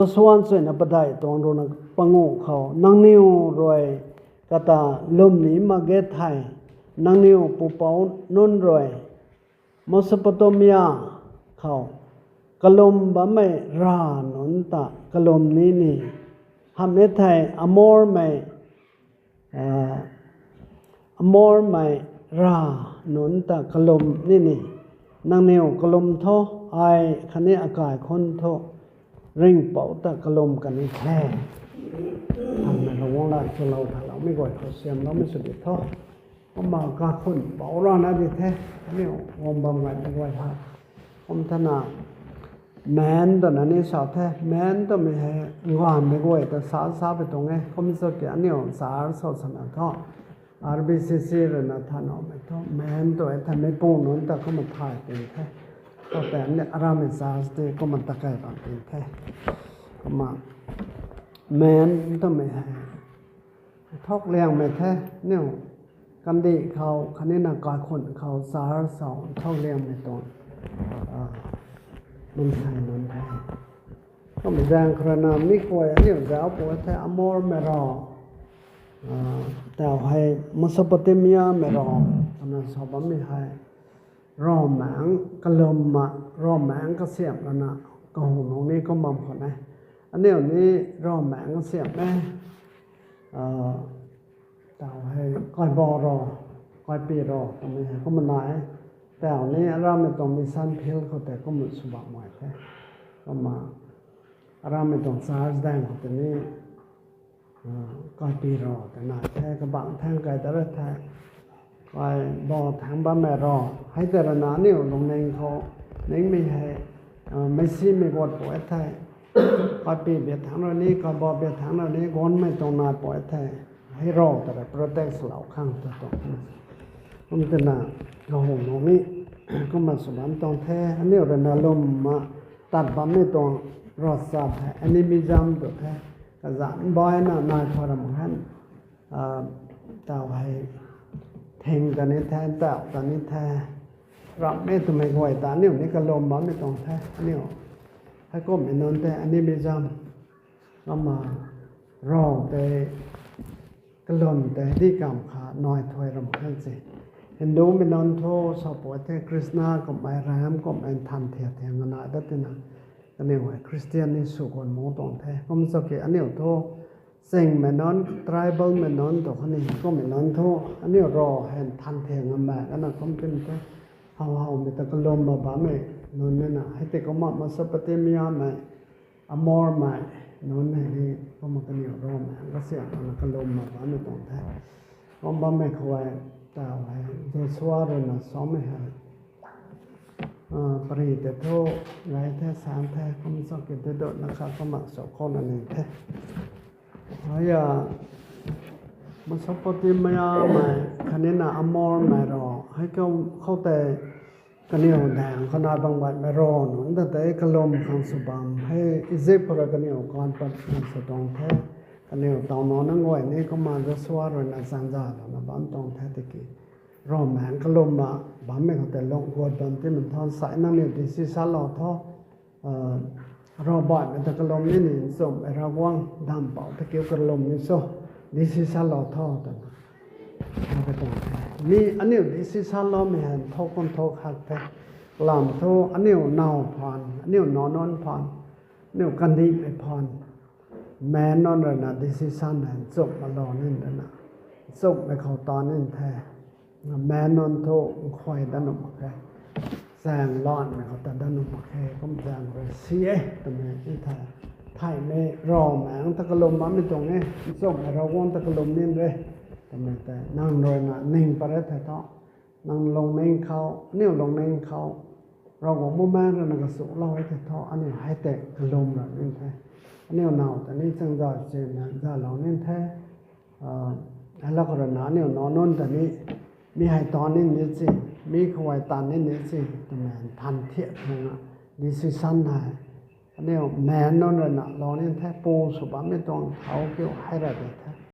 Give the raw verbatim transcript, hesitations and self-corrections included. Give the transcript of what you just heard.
Suan suina padeih tuang ruina panguh khou, nangniw rui kata lwm ni mak ge thei, nangniw pupouc nunc rui Mesopotamia khou kalum bammei rav nunc ta kalum ni ni, hamh e thei Amormei, Amormei rav nunc ta kalum ni ni, nangniw kalum tho, ai khatni akai khun thu Ringhpouc ta kalum kan ni the. Hamhmei Ravguangc lat swlou thaloumei guay khou siamloumei sw di tho. Kumna kakhun pou rana di the, aniu guang bam gaymei guay ha. Kum thena, men twna ni sa the, men twmei hei nganvmei guay ta sa sa pui tuang e, kum sa ki aniu church sw sana tho. R B C C ruina thanamei thu men tw e the, meipu nunc ta kumna thay tin the. Khoutei ni aramei church tei kumna ta kei bam tin the. Kumna men twmei hei thok liangmei the, niu kandih khou khatni na kaikhun khou church sw thok liangmei tuang mansei nunc the. Kum zaeng khou ruina mi khuay aniu zauc pw the, Amormei rav, tau hei Mesopotamiamei rav twna sa bammei hei ravmaengc kalum ma, ravmaengc kasiamh lana kahunungc ni kum bam khwan e. Aniu ni ravmaengc kasiamh e. Tau hei kaiba rav, kaipi rav twmei hei kumna nai e. Tau ni aramei tuang mission field khou tei kumna sw bam mei the. Kumna aramei tuang church daeng khou tei ni kaipi rav twna the, kabangc thaeng kai ta rui the. Kaiba thaeng bammei rav hei tei ruina aniu lungning khou ningmei hei, meisimei guat pw e the. Kaipi bia thaeng rui ni, kaiba bia thaeng rui ni, guanmei tuang nai pw e the. Hei rav ta rui protect lou khang ta tuang. Kum twna kahunungc ni kumna sw bam tuang the, aniu ruina lwmna tat bammei tuang ravchap hei animism tw the. Kazanc baina nai pha ram khan, tau hei thing ta ni the, tau ta ni the, ramhmei twmei guay ta aniu ni kalum bammei tuang the, aniu. Heikumhmei nunc tei animism, kumna rav tei kalum tei di kamv kha nai thuy ram khan se. Hindumei nunc thu sa pw the, Krishna kummei, Ram kummei nthan thiak thiak nganai dat tina, kaniw hei Christian ni sw khwan mu tuang the. Kum sa ki aniu thu chingmei nunc, tribalmei nunc tw khatni kummei nunc thu aniu rav hei nthan thiak ngamei kana kum tin the. How howmei ta kalum ma bammei nunc nina hei tei kumna Mesopotamiamei, Amormei nunc hei ni kumna kaniw ravmaengc kasiamh lana kalum ma bammei tuang the. Kum bammei khou tau hei Joshua ruina samei hei pary tei thu gay the, sang the, kum sa ki dui dutna kha kumna sw khou na ning the. Hei a, Mesopotamiamei khatni na Amormei rav hei khou tei kaniw daeng khou nai bam gaymei rav nunc ta tei kalum khang sw bam hei Egypt khou rui kaniw kan pat khang sw tuang the. Kaniw taw nac nunc guay ni kumna Joshua ruina zaengzay lana bam tuang the tiki, ravmaengc kalum ma bammei khou tei lung guat bam timei thu sai nangniw decision lou tho. Ravbaihmei ta kalum ni ni, nchumhmei Ravguangc dampouc ta kiu kalum ni cho, decision lou tho twna. Ni aniu decision loumei hei nthuk nthuk hak the. Lam thu aniu naw phaan, aniu nac nunc phaan, aniu kandihmei phaan, men nunc ruina decision hei nchumhna lou nin ruina, nchumhmei khou ta nin the. Men nunc thu nkhuay dat nuh mak khe, zaeng lanmei khou ta dat nuh mak khe, kum zaeng rui si e twmei i the. Theihmei ravmaengc ta kalum bammei tuang e, nchumhmei Ravguangc ta kalum nin re twmei tei nang ruina ning pat re thei thu, nang lungning khou, aniu lungning khou Ravguangc Bumaengh ruina kasulou e thei thu, aniu hei tei kalum ra nin the. Aniu naw ta ni chaengzay chena zalou nin the. Hei lak khou ruina aniu nac nunc ta ni, mi hei ta nin ni si, mi khou hei ta nin ni si twmei nthan thiak khang na, decision hei aniu men nunc ruina lou nin the. Pu sw bammei tuang thau kiu hei ra de